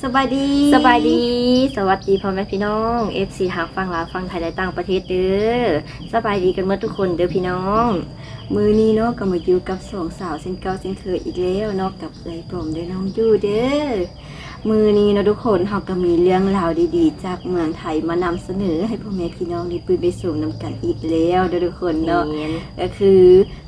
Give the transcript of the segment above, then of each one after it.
ສະບາຍດີ ສະບາຍດີ ສະຫວັດດີພໍ່ແມ່ພີ່ນ້ອງ ເອັຟຊີ ທາງຝັ່ງລາວ ຝັ່ງໄທ ແລະ ຕ່າງປະເທດເດີ້. ສະບາຍດີກັນໝົດທຸກຄົນເດີ້ພີ່ນ້ອງ. ມື້ນີ້ເນາະ ກໍມາຢູ່ກັບສອງສາວເຊັ່ນເກົ່າເຊັ່ນເຄີຍອີກແລ້ວເນາະ ກັບເອື້ອຍປອມ ແລະ ນ້ອງຢູ່ເດີ້. ມື້ນີ້ເນາະທຸກຄົນ ເຮົາກໍມີເລື່ອງລາວດີໆຈາກເມືອງໄທມານຳສະເໜີໃຫ້ພໍ່ແມ່ພີ່ນ້ອງໄດ້ເບິ່ງໄດ້ຊົມນຳກັນອີກແລ້ວເດີ້ທຸກຄົນເນາະ. ແມ່ນ ກໍຄື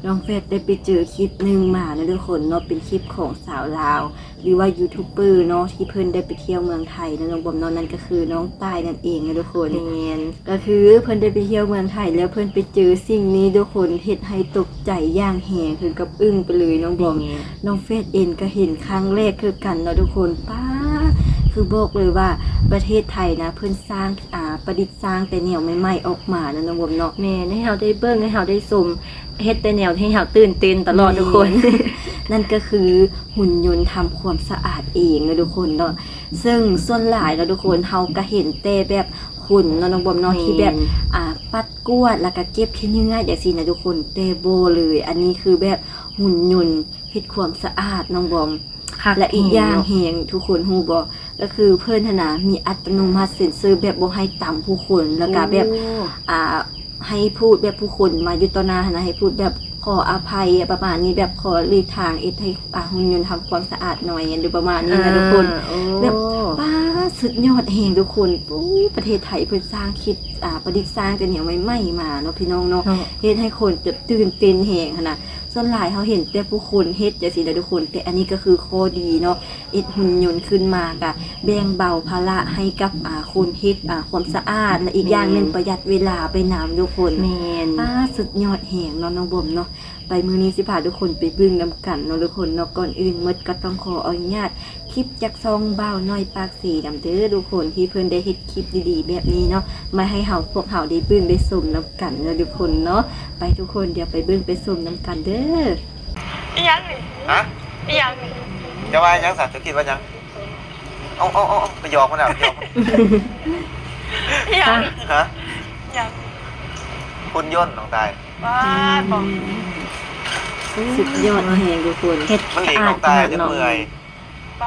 ນ້ອງແຟດໄດ້ໄປເຈີຄລິບໜຶ່ງມາເນາະທຸກຄົນເນາະ ເປັນຄລິບຂອງສາວລາວ ຫຼືວ່າຢູທູບເບີເນາະ ທີ່ເພິ່ນໄດ້ໄປທ່ຽວເມືອງໄທເນາະນ້ອງບອມເນາະ ນັ້ນກໍຄືນ້ອງຕ່າຍນັ້ນເອງເນາະທຸກຄົນ. ແມ່ນ ກໍຄືເພິ່ນໄດ້ໄປທ່ຽວເມືອງໄທແລ້ວ ເພິ່ນໄປເຈີສິ່ງນີ້ທຸກຄົນ ເຮັດໃຫ້ຕົກໃຈຢ່າງແຮງເຖິງກັບອຶ້ງໄປເລີຍນ້ອງບອມ. ແມ່ນ ນ້ອງແຟດເອງກໍເຫັນຄັ້ງແລກຄືກັນເນາະທຸກຄົນ. ປ້າ ຄືບອກເລີຍວ່າປະເທດໄທນະ ເພິ່ນສ້າງ ອາ ປະດິດສ້າງແຕ່ແນວໃໝ່ໆອອກມາເນາະນ້ອງບອມເນາະ. ແມ່ນ ໃຫ້ເຮົາໄດ້ເບິ່ງ ໃຫ້ເຮົາໄດ້ຊົມ ເຮັດແຕ່ແນວທີ່ເຮົາຕື່ນເຕັ້ນຕະຫຼອດທຸກຄົນ. ແມ່ນ ນັ້ນກໍຄືຫຸ່ນຍົນທຳຄວາມສະອາດເອງເນາະທຸກຄົນເນາະ. ເຊິ່ງສ່ວນຫຼາຍເນາະທຸກຄົນ ເຮົາກໍເຫັນແຕ່ແບບຄົນເນາະນ້ອງບອມເນາະ ແມ່ນ ທີ່ແບບ ອາ ປັດກວາດ ແລ້ວກໍເກັບຂີ້ເຫຍື້ອຈັ່ງຊີ້ນະທຸກຄົນ ແຕ່ບໍ່ເລີຍ ອັນນີ້ຄືແບບຫຸ່ນຍົນເຮັດຄວາມສະອາດນ້ອງບອມ. ຄັກ ແລະ ອີກຢ່າງແຮງ ແຮງເນາະ ທຸກຄົນຮູ້ບໍ່ ກໍຄືເພິ່ນຫັ້ນນະ ມີອັດຕະໂນມັດເຊັນເຊີແບບບໍ່ໃຫ້ຕຳຜູ້ຄົນ ແລ້ວກໍແບບ ໂອ້ ອາ ໃຫ້ພູດແບບຜູ້ຄົນມາຢູ່ຕໍ່ໜ້າຫັ້ນນະ ໃຫ້ພູດແບບຂໍອະໄພປະມານນີ້ ແບບຂໍຫຼີກທາງ ເຮັດໃຫ້ ອາ ຫຸ່ນຍົນທຳຄວາມສະອາດໜ່ອຍ ຫຼືປະມານນີ້ນະທຸກຄົນ. ອາ ໂອ້ ແບບ ປ້າ ສຸດຍອດແຮງທຸກຄົນ. ໂອ້ ປະເທດໄທເພິ່ນສ້າງຄິດ ອາ ປະດິດສ້າງແຕ່ແນວໃໝ່ໆມາເນາະພີ່ນ້ອງເນາະ ເນາະ ເຮັດໃຫ້ຄົນແບບຕື່ນເຕັ້ນແຮງຫັ້ນນະ. ສ່ວນຫຼາຍເຮົາເຫັນແຕ່ຜູ້ຄົນເຮັດຈັ່ງຊີ້ນະທຸກຄົນ ແຕ່ອັນນີ້ກໍຄືຂໍ້ດີເນາະ ເຮັດຫຸ່ນຍົນຂຶ້ນມາກະແບ່ງເບົາພາລະໃຫ້ກັບ ອາ ຄົນເຮັດ ອາ ຄວາມສະອາດ ແລະ ອີກຢ່າງໜຶ່ງ ແມ່ນ ປະຢັດເວລາໄປນຳທຸກຄົນ. ແມ່ນ ປ້າ ສຸດຍອດແຮງເນາະນ້ອງບອມເນາະ. ໄປ ມື້ນີ້ຊິພາທຸກຄົນໄປເບິ່ງນຳກັນເນາະທຸກຄົນເນາະ. ກ່ອນອື່ນໝົດກໍຕ້ອງຂໍອະນຸຍາດ ຄລິບຈາກຊ່ອງບ່າວນ້ອຍປາກເຊນຳເດີ້ທຸກຄົນ ທີ່ເພິ່ນໄດ້ເຮັດຄລິບດີໆແບບນີ້ເນາະ ມາໃຫ້ເຮົາ ພວກເຮົາໄດ້ເບິ່ງໄດ້ຊົມນຳກັນເນາະທຸກຄົນເນາະ. ໄປທຸກຄົນ ດຽວໄປເບິ່ງໄປຊົມນຳກັນເດີ້. ອີຫຍັງນີ້? ຮະ? ອີຫຍັງນີ້? ຈະວ່າຫຍັງຊັ້ນ? ເຈົ້າຄິດວ່າຫຍັງ? ເອົາ ເອົາ ເອົາ ໄປຫຍອກມັນແລ້ວ ໄປຫຍອກມັນ. ອີຫຍັງ? ຮະ? ຫຍັງ? ຫຸ່ນຍົນນ້ອງຕາຍ. ປາດ ອືມ ບໍ່ ສຸດຍອດແຮງທຸກຄົນ ເຮັດ ມັນຫຼີກອອກຕາຈົນເມື່ອຍ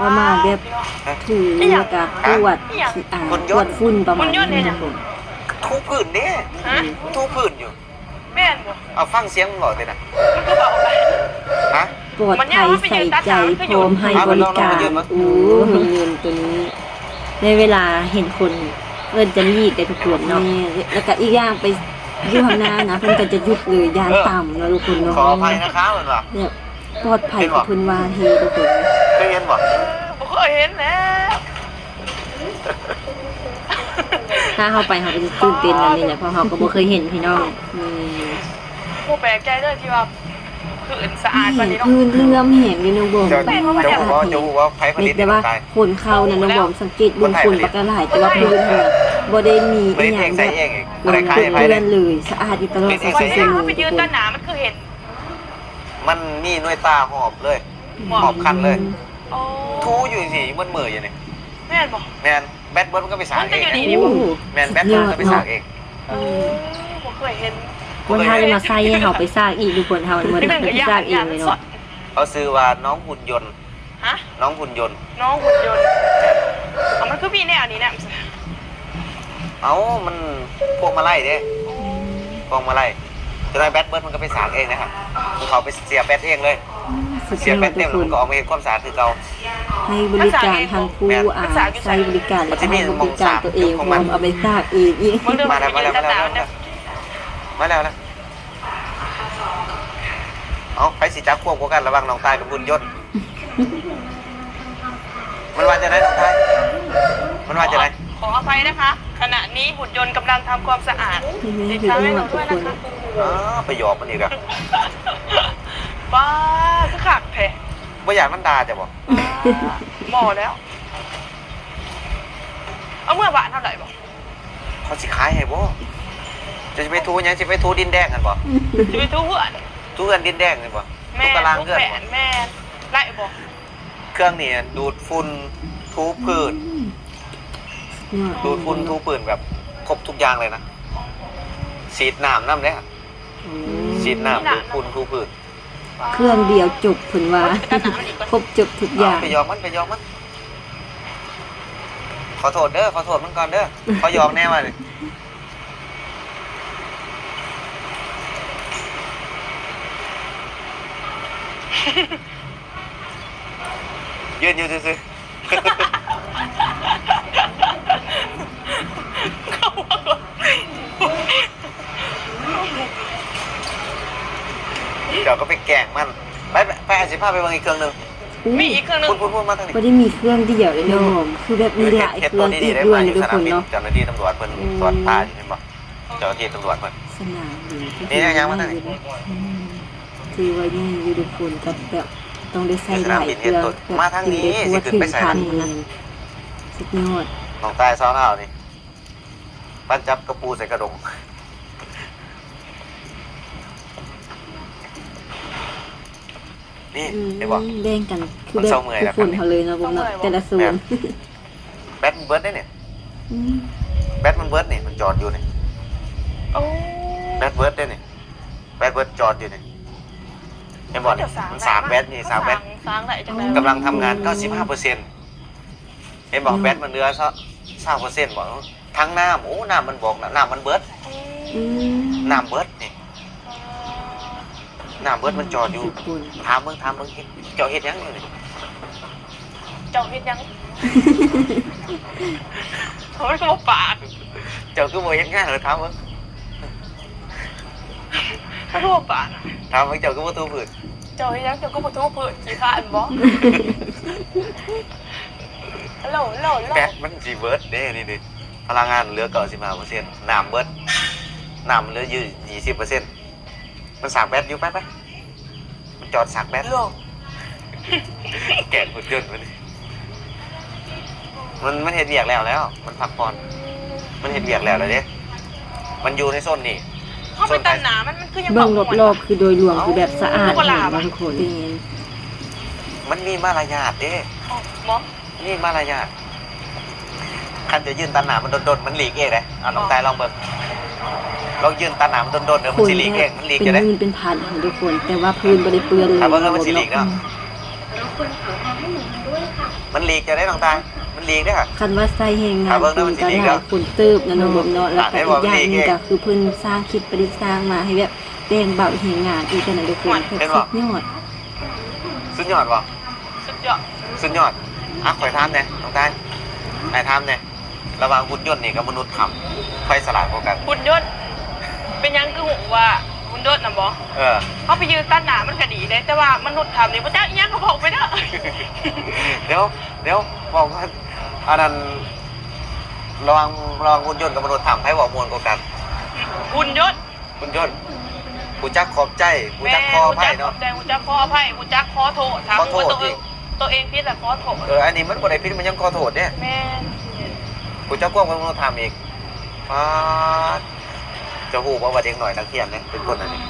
ປະມານແບບ ຮະ? ຖູ ແລ້ວກະກວາດ ກວາດຝຸ່ນປະມານນີ້ທຸກຄົນ. ຖູພື້ນເດ້. ຫະ? ຖູພື້ນຢູ່. ແມ່ນບໍ່? ເອົາ ຟັງສຽງມັນເວົ້າຕິນະ. ມັນຄືເວົ້າໄດ້. ຮະ? ປອດໄພໃສ່ໃຈ ພ້ອມໃຫ້ບໍລິການ. ໂອ້ ຫຸ່ນຍົນຕົວນີ້ ໃນເວລາເຫັນຄົນເອີ້ນຈະຫຼີກໄດ້ທຸກຄົນເນາະ. ແມ່ນ ແລ້ວກະອີກຢ່າງໄປຢູ່ຂ້າງໜ້ານະ ເພິ່ນກໍຈະຢຸດເລີຍ ຢ້ານຕຳເນາະທຸກຄົນເນາະ. ຂໍອະໄພນະຄະ ເພິ່ນວ່າ ແບບປອດໄພ ເພິ່ນວ່າເຮທຸກຄົນ. ເຄີຍເຫັນບໍ່? ບໍ່ເຄີຍເຫັນແລ້ວ. ຖ້າເຮົາໄປ ເຮົາກໍຈະຕື່ນເຕັ້ນອັນນີ້ແຫຼະ ເພາະເຮົາກໍບໍ່ເຄີຍເຫັນພີ່ນ້ອງ. ອືມ ບໍ່ແປກໃຈເລີຍທີ່ວ່າ ຄືສະອາດປານນີ້ເນາະ. ແມ່ນ ພື້ນເຫຼື້ອມແຮງເດ້ນ້ອງບອມ. ເຈົ້າ ເຈົ້າຮູ້ບໍ່ ເຈົ້າຮູ້ບໍ່ໃຜຜະລິດ? ແມ່ນແຕ່ວ່າຄົນເຂົານັ້ນນ້ອງບອມ ສັງເກດເບິ່ງຄົນບັກຫຼາຍ ແຕ່ວ່າພື້ນຫັ້ນນະບໍ່ໄດ້ມີອີ່ຫຍັງແບບ ບໍ່ໄດ້ແຕ່ງໃສ່ເອງ ບໍ່ໄດ້ຂາຍໃຫ້ໃຜເລີຍ ສະອາດຢູ່ຕະຫຼອດຊາວສີ່ຊົ່ວໂມງ. ເວລາເຮົາໄປຢືນຕໍ່ໜ້າ ມັນຄືເຫັນ ມັນມີໜ່ວຍຕາຮອບເລີຍ ຮອບຄັນເລີຍ. ໂອ້ ຖູຢູ່ຈັ່ງຊີ້ ມືດໆຢູ່ນີ້. ແມ່ນບໍ່? ແມ່ນ. ແບັດເບິດມັນກໍໄປສາກເອງ. ໂອ້ ແມ່ນ ແບັດເບິດມັນກໍໄປສາກເອງ. ເອີ ບໍ່ເຄີຍເຫັນ. ບໍ່ທັນໄດ້ມາໃສ່ໃຫ້ເຮົາໄປສາກອີກ ທຸກຄົນ ເຮົາມັນໄປສາກເອງເລີຍເນາະ. ເຂົາຊື່ວ່ານ້ອງຫຸ່ນຍົນ. ຮະ? ນ້ອງຫຸ່ນຍົນ. ນ້ອງຫຸ່ນຍົນ. ເອົ້າ ມັນຄືມີແນວນີ້ນະ? ເອົ້າ ມັນພວງມາໄລເດ້. ພວງມາໄລ. ຈະໄດ້ແບັດເບິດ ມັນກໍໄປສາກເອງນະ. ເຂົາໄປເສຍແບັດເອງເລີຍ. ເສຍແບັດເຕັມ ມັນກໍອອກມາເຮັດຄວາມສະອາດຄືເກົ່າ. ໃຫ້ບໍລິການທັງຜູ້ ແມ່ນ ອາ ໃຊ້ບໍລິການ ແລ້ວກໍໃຫ້ບໍລິການຕົວເອງ ເອົາໄປສາກເອງອີກ. ມາແລ້ວ ມາແລ້ວ ມາແລ້ວ ມາແລ້ວ. ເອົ້າ ໃຜຊິຈັບຄວບກວ່າກັນ ລະຫວ່າງນ້ອງຕາຍກັບຫຸ່ນຍົນ? ມັນວ່າຈັ່ງໃດນ້ອງຕາຍ? ມັນວ່າຈັ່ງໃດ? ຂໍ ຂໍອະໄພນະຄະ ຂະນະນີ້ຫຸ່ນຍົນກຳລັງທຳຄວາມສະອາດ. ເຮັດວຽກໜັກທຸກຄົນ. ອ້າ ໄປຫຍອກມັນອີກອະ. ປ້າ ຄືຄັກແທ້. ບໍ່ຢ້ານມັນດ່າເຈົ້າບໍ່? ບໍ່ແລ້ວ. ເອົາເມືອບ້ານເຮົາໄດ້ບໍ່? ເຂົາຊິຂາຍໃຫ້ບໍ່? ເຈົ້າຊິໄປຖູຫຍັງ? ຊິໄປຖູດິນແດງຫັ້ນບໍ່? ຊິໄປຖູເຮືອນ. ຖູເຮືອນດິນແດງນີ້ບໍ່? ແມ່ນ. ຕະລາງເຮືອນບໍ່? ແມ່ນ. ໄດ້ບໍ່? ເຄື່ອງນີ້ດູດຝຸ່ນ ຖູພື້ນ. ອືມ ຍອດ. ດູດຝຸ່ນ ຖູພື້ນແບບຄົບທຸກຢ່າງເລີຍນະ. ສີດນ້ຳນຳເດ້. ອືມ ສີດນ້ຳ ດູດຝຸ່ນ ຖູພື້ນ. ເຄື່ອງດຽວຈົບ ເພິ່ນວ່າ ຄົບຈົບທຸກຢ່າງ. ເອົາ ໄປຫຍອກມັນ ໄປຫຍອກມັນ. ຂໍໂທດເດີ ຂໍໂທດມັນກ່ອນເດີ ຂໍຢອກແດ່ວ່ານີ້ ຢືນຢູ່ຊື່ໆ. ເຈົ້າກໍໄປແກ້ງມັນ. ໄປ ໄປ ໄປ ອ້າຍຊິພາໄປເບິ່ງອີກເຄື່ອງໜຶ່ງ. ມີອີກເຄື່ອງໜຶ່ງ. ພຸ້ນໆໆ ມາທາງນີ້. ບໍ່ໄດ້ມີເຄື່ອງດຽວເດ້ນ້ອງ ຄືແບບມີຫຼາຍເຄື່ອງອີກດ້ວຍນະທຸກຄົນເນາະ. ເຈົ້າໜ້າທີ່ຕຳຫຼວດເພິ່ນກວດຕາຢູ່ ເຫັນບໍ່? ເຈົ້າໜ້າທີ່ຕຳຫຼວດເພິ່ນ. ສະໜາມບິນ ນີ້ ຍ່າງມາທາງນີ້. ອືມ ຖືວ່າໃຫຍ່ຢູ່ທຸກຄົນ ກັບແບບຕ້ອງໄດ້ໃຊ້ຫຼາຍເຄື່ອງ ມາທາງນີ້ ຊິຂຶ້ນໄປໃສ? ສຸດຍອດ. ນ້ອງຕາຍຊາວລາວນີ້ ມາຈັບກະປູໃສ່ກະດົງ. ນີ້ ອືມ ເຫັນບໍ່? ແບ່ງກັນ ຄືແບບຜູ້ຄົນເຮົາເລີຍເນາະ ແຕ່ລະໂຊນ. ແບັດມັນເບິດເດ້ນີ້. ອືມ ແບັດມັນເບິດນີ້ ມັນຈອດຢູ່ນີ້. ໂອ້ ແບັດເບິດເດ້ນີ້ ແບັດເບິດຈອດຢູ່ນີ້. ເຫັນບໍ່ນີ້? ມັນສາກແບັດນີ້ ສາກແບັດ ກຳລັງທຳງານເກົ້າສິບຫ້າເປີເຊັນ. ເຫັນບໍ່? ແບັດມັນເຫຼືອຊາວເປີເຊັນບໍ່? ທັງນ້ຳ ໂອ້ ນ້ຳມັນບອກນະ ນ້ຳມັນເບິດ. ອືມ ນ້ຳເບິດນີ້ ອໍ ນ້ຳເບິດ ມັນຈອດຢູ່. ທຸກຄົນ ຖາມເບິ່ງ ຖາມເບິ່ງ ເຈົ້າເຮັດຫຍັງຢູ່ນີ້? ເຈົ້າເຮັດຫຍັງ? ມັນຄືບໍ່ປາກ. ເຈົ້າຄືບໍ່ເຮັດງານ? ເອີ ຖາມເບິ່ງ. ມັນຄືບໍ່ປາກ. ຖາມເບິ່ງ ເຈົ້າຄືບໍ່ຖູພື້ນ? ເຈົ້າເຮັດຫຍັງ? ເຈົ້າຄືບໍ່ຖູພື້ນ? ຂີ້ຄ້ານບໍ່? ໂຫຼ ໂຫຼ ໂຫຼ ແບັດມັນຊິເບິດເດ້ນີ້ ນີ້ ພະລັງງານເຫຼືອເກົ້າສິບຫ້າເປີເຊັນ ນ້ຳເບິດ ນ້ຳເຫຼືອຢູ່ຊາວເປີເຊັນ. ມັນສາກແບັດຢູ່ ໄປ ໄປ ມັນຈອດສາກແບັດ. ໂລ ແກນຫຸ່ນຍົນມັນ ມັນ ມັນເຮັດວຽກແລ້ວ ແລ້ວ ມັນພັກຜ່ອນ ມັນເຮັດວຽກແລ້ວ ແລ້ວເດ້. ມັນຢູ່ໃນໂຊນນີ້ ເຮົາໄປຕັດໜ້າມັນ ມັນຄືຍັງ ເບິ່ງລອບໆ ຄືໂດຍລວມຄືແບບສະອາດ ຄືບໍ່ຫຼາບ ທຸກຄົນ. ມັນມີມາລະຍາດເດ້. ເອົ້າ ບໍ່ ມີມາລະຍາດ. ຄັນຈະຢືນຕັດໜ້າມັນດົນໆ ມັນຫຼີກເອງເດ້. ເອົາ ນ້ອງຕາຍລອງເບິ່ງ ລອງຢືນຕັດໜ້າມັນດົນໆ ເດີ ມັນຊິຫຼີກເອງ. ມັນຫຼີກຢູ່ເດ້ ເປັນໝື່ນເປັນພັນ ທຸກຄົນ ແຕ່ວ່າພື້ນບໍ່ໄດ້ເປື້ອນເລີຍ. ຖ້າເບິ່ງແລ້ວມັນຊິຫຼີກເນາະ ມັນຫຼີກຢູ່ເດ້ ນ້ອງຕາຍ ມັນຫຼີກເດ້. ຄັນວ່າໃຊ້ແຮງງານຄົນກໍຫຼາຍຄົນເຕີບນະນ້ອງເນາະ. ແລ້ວກໍອີກຢ່າງໜຶ່ງກໍຄືເພິ່ນສ້າງຄິດປະດິດສ້າງມາໃຫ້ແບບແບ່ງເບົາແຮງງານອີກນະທຸກຄົນ. ສຸດຍອດ ສຸດຍອດບໍ່? ສຸດຍອດ ສຸດຍອດ. ອ່ະ ຂ້ອຍຖາມແດ່ ນ້ອງຕາຍ ອ້າຍຖາມແດ່ ລະຫວ່າງຫຸ່ນຍົນນີ້ກັບມະນຸດຖ້ຳ ໃຜສະຫຼາດກວ່າກັນ? ຫຸ່ນຍົນ. ເປັນຫຍັງຄືຮູ້ວ່າຫຸ່ນຍົນນະບໍ່? ເອີ ເຮົາໄປຢືນຕັດໜ້າມັນກະດີເດ້ ແຕ່ວ່າມະນຸດຖ້ຳນີ້ບໍ່ຈັກອີ່ຫຍັງ ເຂົາບອກໄປເດີ. ດຽວ ດຽວ ບອກວ່າ ອັນນັ້ນ ລະຫວ່າງ ລະຫວ່າງຫຸ່ນຍົນກັບມະນຸດຖ້ຳ ໃຜເວົ້າມ່ວນກວ່າກັນ? ຫຸ່ນຍົນ. ຫຸ່ນຍົນ ຮູ້ຈັກຂອບໃຈ ຮູ້ຈັກຂໍອະໄພເນາະ. ແມ່ນ ຮູ້ຈັກຂອບໃຈ ຮູ້ຈັກຂໍອະໄພ ຮູ້ຈັກຂໍໂທດ. ຖ້າຮູ້ວ່າໂຕເອງ ໂຕເອງຜິດລະຂໍໂທດ. ເອີ ອັນນີ້ມັນບໍ່ໄດ້ຜິດ ມັນຍັງຂໍໂທດເດ້. ແມ່ນ ຮູ້ຈັກຄວາມກັບມະນຸດຖ້ຳອີກ. ປາດ ເຈົ້າຮູ້ບໍ່ວ່າເດັກນ້ອຍນັກຮຽນເດ້ ເປັນຄົນອັນນີ້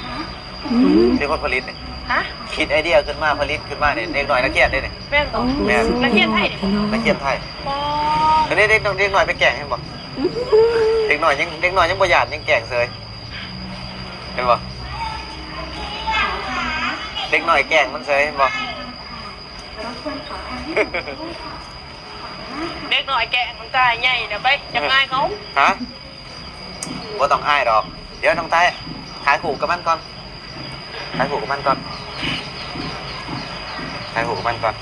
ອືມ ເປັນຄົນຜະລິດນີ້. ຮະ? ຄິດໄອເດຍຂຶ້ນມາ ຜະລິດຂຶ້ນມານີ້ ເດັກນ້ອຍນັກຮຽນເດ້ນີ້. ແມ່ນບໍ່? ໂອ້ ແມ່ນ ສຸດຍອດ ນັກຮຽນໄທນີ້. ນັກຮຽນໄທ. ອໍ ອັນນີ້ເດັກ ເດັກນ້ອຍໄປແກ້ງ ເຫັນບໍ່? ເດັກນ້ອຍຍັງ ເດັກນ້ອຍຍັງບໍ່ຢ້ານ ຍັງແກ້ງເສີຍ ເຫັນບໍ່? ເດັກນ້ອຍແກ້ງມັນເສີຍ ເຫັນບໍ່? ເດັກນ້ອຍແກ້ງມັນຕາຍໃຫຍ່ນະ ໄປ ຢ່າອາຍເຂົາ. ຮະ? ບໍ່ຕ້ອງອາຍດອກ. ດຽວນ້ອງຕາຍ ຖ່າຍຮູບກັບມັນກ່ອນ ຖ່າຍຮູບກັບມັນກ່ອນ ຖ່າຍຮູບກັບມັນກ່ອນ.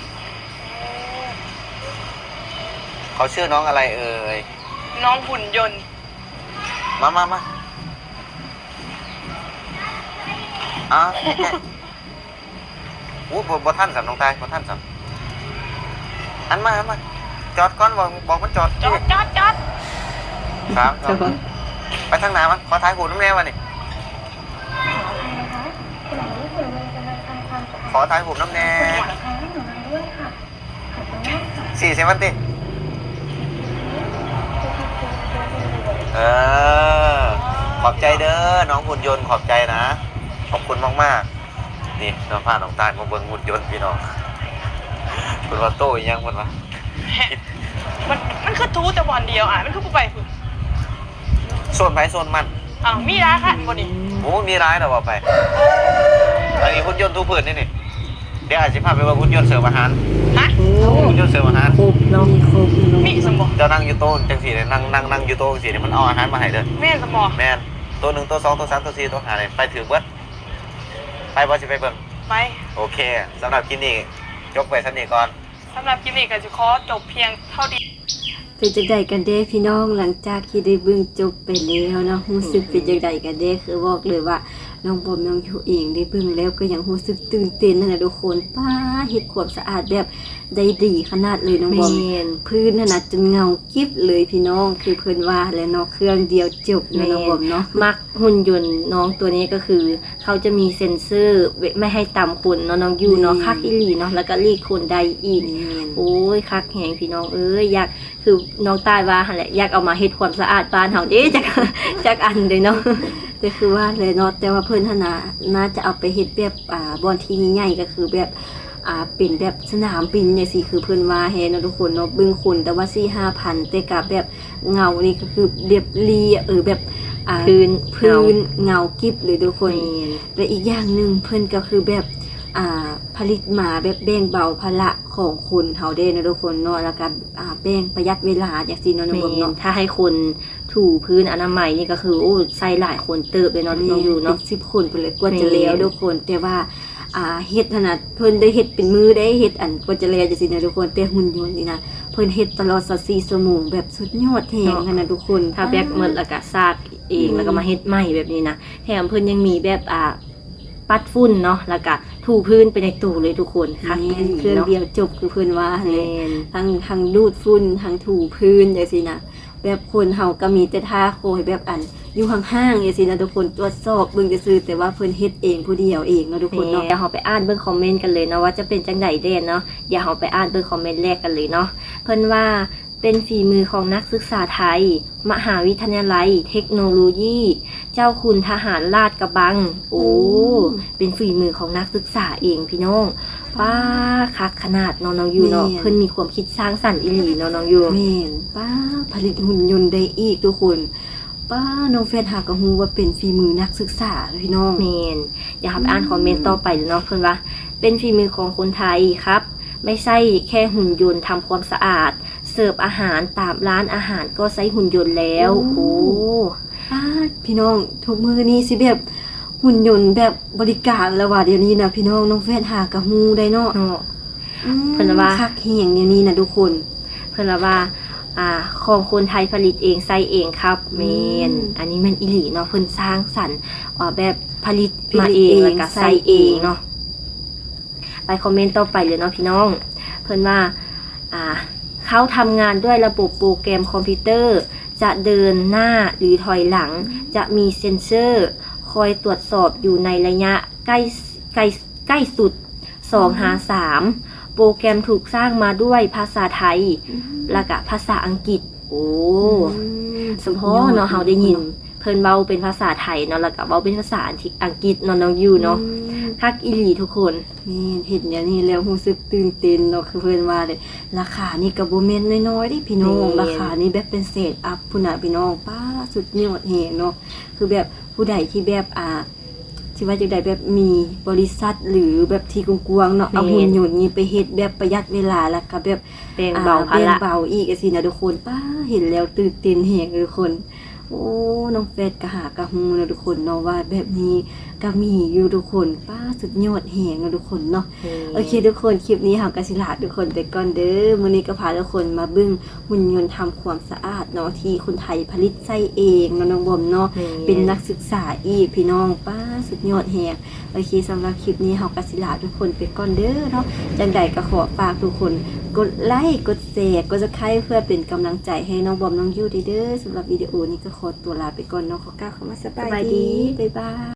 ເຂົາຊື່ນ້ອງອະໄລເອີຍ? ນ້ອງຫຸ່ນຍົນ. ມາ ມາ ມາ. ອ້າວ ໂອ້ ບໍ່ ບໍ່ທັນຊ້ຳ ນ້ອງຕາຍ ບໍ່ທັນຊ້ຳ. ຫັນມາ ຫັນມາ ຈອດກ່ອນ ບອກ ບອກມັນຈອດ. ຈອດ ຈອດ ຈອດ. ສາມ ສອງ ໄປທາງໜ້າມັນ. ຂໍຖ່າຍຮູບນຳແດ່ບາດນີ້ ຂໍຖ່າຍຮູບນຳແດ່. ຊີ້ໃສ່ມັນຕິ. ເອີ ຂອບໃຈເດີ ນ້ອງຫຸ່ນຍົນ ຂອບໃຈນະ ຂອບຄຸນມາກໆ. ນີ້ ເຮົາພານ້ອງຕາຍມາເບິ່ງຫຸ່ນຍົນພີ່ນ້ອງ ເພິ່ນວ່າໂຕອີ່ຫຍັງ ເພິ່ນວ່າ ມັນ ມັນຄືຖືແຕ່ບ່ອນດຽວ ອ້າຍ ມັນຄືບໍ່ໄປພຸ້ນ? ໂຊນໃຜໂຊນມັນ. ອ້າວ ມີຫຼາຍຄັນບໍ່ນີ້? ໂອ້ ມີຫຼາຍແລ້ວວ່າໄປ. ອັນນີ້ຫຸ່ນຍົນຖູພື້ນນີ້ ນີ້. ດຽວອ້າຍຊິພາໄປເບິ່ງຫຸ່ນຍົນເສີບອາຫານ. ໂອ້ ເຈົ້າເສີມອາຫານ ຄົບເນາະ ມີຄົບເນາະ ມີສຳບໍ່? ເຈົ້ານັ່ງຢູ່ໂຕະຈັ່ງຊີ້ເດ້ ນັ່ງ ນັ່ງ ນັ່ງຢູ່ໂຕະຈັ່ງຊີ້ເດ້ ມັນເອົາອາຫານມາໃຫ້ເດີ. ແມ່ນສຳບໍ່? ແມ່ນ. ໂຕໜຶ່ງ ໂຕສອງ ໂຕສາມ ໂຕສີ່ ໂຕຫ້ານີ້ ໄປຖືກເບິດ. ໄປບໍ່? ຊິໄປເບິ່ງ. ໄປ. ໂອເຄ ສຳລັບຄລິບນີ້ ຈົບໄວ້ສ່ຳນີ້ກ່ອນ. ສຳລັບຄລິບນີ້ກໍຊິຂໍຈົບພຽງເທົ່ານີ້. ເປັນຈັ່ງໃດກັນແດ່ພີ່ນ້ອງ ຫຼັງຈາກທີ່ໄດ້ເບິ່ງຈົບໄປແລ້ວເນາະ ຮູ້ສຶກເປັນຈັ່ງໃດກັນແດ່? ຄືບອກເລີຍວ່ານ້ອງບອມນ້ອງຢູເອງໄດ້ເບິ່ງແລ້ວກໍຍັງຮູ້ສຶກຕື່ນເຕັ້ນຫັ້ນນະທຸກຄົນ. ປ້າ ເຮັດຄວາມສະອາດແບບໄດ້ດີຂະໜາດເລີຍນ້ອງບອມ. ແມ່ນ. ພື້ນຫັ້ນນະຈົນເງົາກິບເລີຍພີ່ນ້ອງ ຄືເພິ່ນວ່າແຫຼະເນາະ ເຄື່ອງດຽວຈົບເນາະນ້ອງບອມເນາະ. ມັກ ຫຸ່ນຍົນນ້ອງຕົວນີ້ກໍຄືເຂົາຈະມີເຊັນເຊີໄວ້ ໄມ່ໃຫ້ຕຳຄົນເນາະນ້ອງຢູເນາະ. ແມ່ນ. ຄັກອີ່ຫຼີເນາະ ແລ້ວກໍລີກຄົນໄດ້ອີກ. ແມ່ນ. ໂອ້ຍ ຄັກແຮງພີ່ນ້ອງເອີຍ ຢາກ ຄືນ້ອງຕ້າຍວ່າຫັ້ນແຫຼະ ຢາກເອົາມາເຮັດຄວາມສະອາດບ້ານເຮົາເດ້ ຈັກ ຈັກອັນເດ້ເນາະ. ແຕ່ຄືວ່າແຫຼະເນາະ ແຕ່ວ່າເພິ່ນຫັ້ນນະ ໜ້າຈະເອົາໄປເຮັດແບບ ອ່າ ບ່ອນທີ່ໃຫຍ່ໆ ກໍຄືແບບ ອ່າ ເປັນແບບສະໜາມບິນຈັ່ງຊີ້ ຄືເພິ່ນວ່າແຮງເນາະທຸກຄົນເນາະ. ເບິ່ງຄົນແຕ່ວ່າສີ່ຫ້າພັນ ແຕ່ກະແບບເງົານີ້ກໍຄືແບບເລີຍ ເອີ ແບບ ອ່າ ພື້ນ ພື້ນເງົາກິບເລີຍທຸກຄົນ. ແມ່ນ. ແລະ ອີກຢ່າງໜຶ່ງເພິ່ນກໍຄືແບບ ອ່າ ຜະລິດມາແບບແບ່ງເບົາພາລະຂອງຄົນເຮົາເດ້ເນາະທຸກຄົນເນາະ ແລ້ວກໍ ອ່າ ແບ່ງປະຢັດເວລາຈັ່ງຊີ້ເນາະນ້ອງບອມເນາະ. ແມ່ນ. ຖ້າໃຫ້ຄົນ ຖູພື້ນອະນາໄມນີ້ກໍຄື ໂອ້ ໃຊ້ຫຼາຍຄົນເຕີບເລີຍເນາະນ້ອງຢູເນາະ. ແມ່ນ ເປັນສິບຄົນພຸ້ນແຫຼະກວ່າຈະແລ້ວທຸກຄົນ. ແມ່ນ. ແຕ່ວ່າ ອ່າ ເຮັດຫັ້ນນະ ເພິ່ນໄດ້ເຮັດເປັນມື້ໄດ້ ເຮັດອັນກວ່າຈະແລ້ວຈັ່ງຊີ້ນະທຸກຄົນ. ແຕ່ຫຸ່ນຍົນນີ້ນະ ເພິ່ນເຮັດຕະຫຼອດຊາວສີ່ຊົ່ວໂມງ ແບບສຸດຍອດແຮງຫັ້ນນະທຸກຄົນ. ຖ້າແບບໝົດແລ້ວກໍຊາກເອງ ແລ້ວກໍມາເຮັດໃໝ່ແບບນີ້ນະ. ແຖມເພິ່ນຍັງມີແບບ ອ່າ ປັດຝຸ່ນເນາະ ແລ້ວກະຖູພື້ນໄປໃນໂຕເລີຍທຸກຄົນ. ຄັກອີ່ຫຼີເນາະ ເຄື່ອງດຽວຈົບ ຄືເພິ່ນວ່າຫັ້ນແຫຼະ. ແມ່ນ. ທັງ ທັງດູດຝຸ່ນ ທັງຖູພື້ນຈັ່ງຊີ້ນະ ແບບຄົນເຮົາກໍມີແຕ່ຖ້າຄອຍແບບອັນຢູ່ຫ່າງໆ ຈັ່ງຊີ້ນະທຸກຄົນ ຕວດສອບເບິ່ງຊື່ໆ ແຕ່ວ່າເພິ່ນເຮັດເອງຜູ້ດຽວເອງເນາະທຸກຄົນເນາະ. ແມ່ນ. ດຽວເຮົາໄປອ່ານເບິ່ງຄອມເມັນກັນເລີຍເນາະ ວ່າຈະເປັນຈັ່ງໃດແດ່ເນາະ. ດຽວເຮົາໄປອ່ານເບິ່ງຄອມເມັນແລກກັນເລີຍເນາະ. ເພິ່ນວ່າ ເປັນຝີມືຂອງນັກສຶກສາໄທ ມະຫາວິທະຍາໄລເທັກໂນໂລຢີ ເຈົ້າຄຸນທະຫານລາດກະບັງ. ໂອ້ ໂອ້ ເປັນຝີມືຂອງນັກສຶກສາເອງພີ່ນ້ອງ. ປ້າ ຄັກຂະໜາດເນາະນ້ອງຢູເນາະ. ແມ່ນ. ເພິ່ນມີຄວາມຄິດສ້າງສັນອີ່ຫຼີເນາະນ້ອງຢູ. ແມ່ນ. ປ້າ ຜະລິດຫຸ່ນຍົນໄດ້ອີກທຸກຄົນ. ປ້າ ນ້ອງແຟດຫາກໍຮູ້ວ່າເປັນຝີມືນັກສຶກສາພີ່ນ້ອງ. ແມ່ນ. ດຽວເຮົາໄປອ່ານຄອມເມັນຕໍ່ໄປເລີຍເນາະ. ເພິ່ນວ່າ ເປັນຝີມືຂອງຄົນໄທຄັບ ໄມ່ໃຊ້ແຄ່ຫຸ່ນຍົນທຳຄວາມສະອາດ ເສີບອາຫານຕາມຮ້ານອາຫານກໍໃຊ້ຫຸ່ນຍົນແລ້ວ. ໂອ້ ໂອ້ ປ້າ ພີ່ນ້ອງ ທຸກມື້ນີ້ຊິແບບຫຸ່ນຍົນແບບບໍລິການແລ້ວວ່າດຽວນີ້ນະພີ່ນ້ອງ. ນ້ອງແຟດຫາກະຮູ້ໄດ້ເນາະ. ເນາະ. ອືມ ເພິ່ນວ່າ ຄັກແຮງແນວນີ້ນະທຸກຄົນ. ເພິ່ນວ່າ ອ່າ ຂອງຄົນໄທຜະລິດເອງໃຊ້ເອງຄັບ. ອືມ ແມ່ນ. ອັນນີ້ແມ່ນອີ່ຫຼີເນາະ ເພິ່ນສ້າງສັນ ອ່າ ແບບຜະລິດມາເອງ ຜະລິດເອງ ແລ້ວກະໃຊ້ເອງເນາະ. ໃຊ້ເອງ. ໄປຄອມເມັນຕໍ່ໄປເລີຍເນາະພີ່ນ້ອງ. ເພິ່ນວ່າ ອ່າ ເຂົາທຳງານດ້ວຍລະບົບໂປຣແກຣມຄອມພິວເຕີ ຈະເດີນໜ້າ ຫຼື ຖອຍຫຼັງ ຈະມີເຊັນເຊີຄອຍຕວດສອບຢູ່ໃນໄລຍະໃກ້ ໃກ້ ໃກ້ສຸດ ສອງຫາສາມ. ໂປຣແກຣມຖືກສ້າງມາດ້ວຍພາສາໄທ ແລ້ວກະພາສາອັງກິດ. ໂອ້ ສະເພາະເນາະ ເຮົາໄດ້ຍິນເພິ່ນເວົ້າເປັນພາສາໄທເນາະ ແລ້ວກະເວົ້າເປັນພາສາອັງກິດເນາະ ນ້ອງຢູເນາະ. ຄັກອີ່ຫຼີທຸກຄົນ. ແມ່ນ ເຫັນແນວນີ້ແລ້ວຮູ້ສຶກຕື່ນເຕັ້ນເນາະ. ຄືເພິ່ນວ່າເດ້ ລາຄານີ້ກໍບໍ່ແມ່ນນ້ອຍໆເດ້ພີ່ນ້ອງ. ແມ່ນ. ລາຄານີ້ແບບເປັນແສນອັບພຸ້ນນະພີ່ນ້ອງ. ປ້າ ສຸດຍອດແຮງເນາະ. ຄືແບບຜູ້ໃດທີ່ແບບ ອ່າ ຊິວ່າຈັ່ງໃດ ແບບມີບໍລິສັດ ຫຼື ແບບທີ່ກວ້າງໆເນາະ. ແມ່ນ. ເອົາຫຸ່ນຍົນນີ້ໄປເຮັດແບບປະຢັດເວລາ ແລ້ວກໍແບບ ແບ່ງເບົາພາລະ ອ່າ ແບ່ງເບົາອີກຈັ່ງຊີ້ນະທຸກຄົນ. ປ້າ ເຫັນແລ້ວຕື່ນເຕັ້ນແຮງເລີຍທຸກຄົນ. ໂອ້ ນ້ອງແຟດກະຫາກະຮູ້ເນາະທຸກຄົນເນາະ ວ່າແບບນີ້ກະມີຢູ່ທຸກຄົນ. ປ້າ ສຸດຍອດແຮງເນາະທຸກຄົນເນາະ. ແມ່ນ. ໂອເຄທຸກຄົນ ຄລິບນີ້ເຮົາກະຊິລາທຸກຄົນໄປກ່ອນເດີ. ມື້ນີ້ກໍພາທຸກຄົນມາເບິ່ງຫຸ່ນຍົນທຳຄວາມສະອາດເນາະ ທີ່ຄົນໄທຜະລິດໃຊ້ເອງເນາະ ນ້ອງບອມເນາະ. ແມ່ນ. ເປັນນັກສຶກສາອີກພີ່ນ້ອງ. ປ້າ ສຸດຍອດແຮງ. ໂອເຄ ສຳລັບຄລິບນີ້ເຮົາກໍຊິລາທຸກຄົນໄປກ່ອນເດີເນາະ. ຈັ່ງໃດກໍຂໍຝາກທຸກຄົນກົດໄລ ກົດແຊ ກົດ Subscribe ເພື່ອເປັນກຳລັງໃຈໃຫ້ນ້ອງບອມ ນ້ອງຢູໄດ້ເດີ. ສຳລັບວິດີໂອນີ້ກໍຂໍຕົວລາໄປກ່ອນເນາະ. ຂໍກ່າວຄຳວ່າສະບາຍດີ. ສະບາຍດີ. ບາຍບາຍ.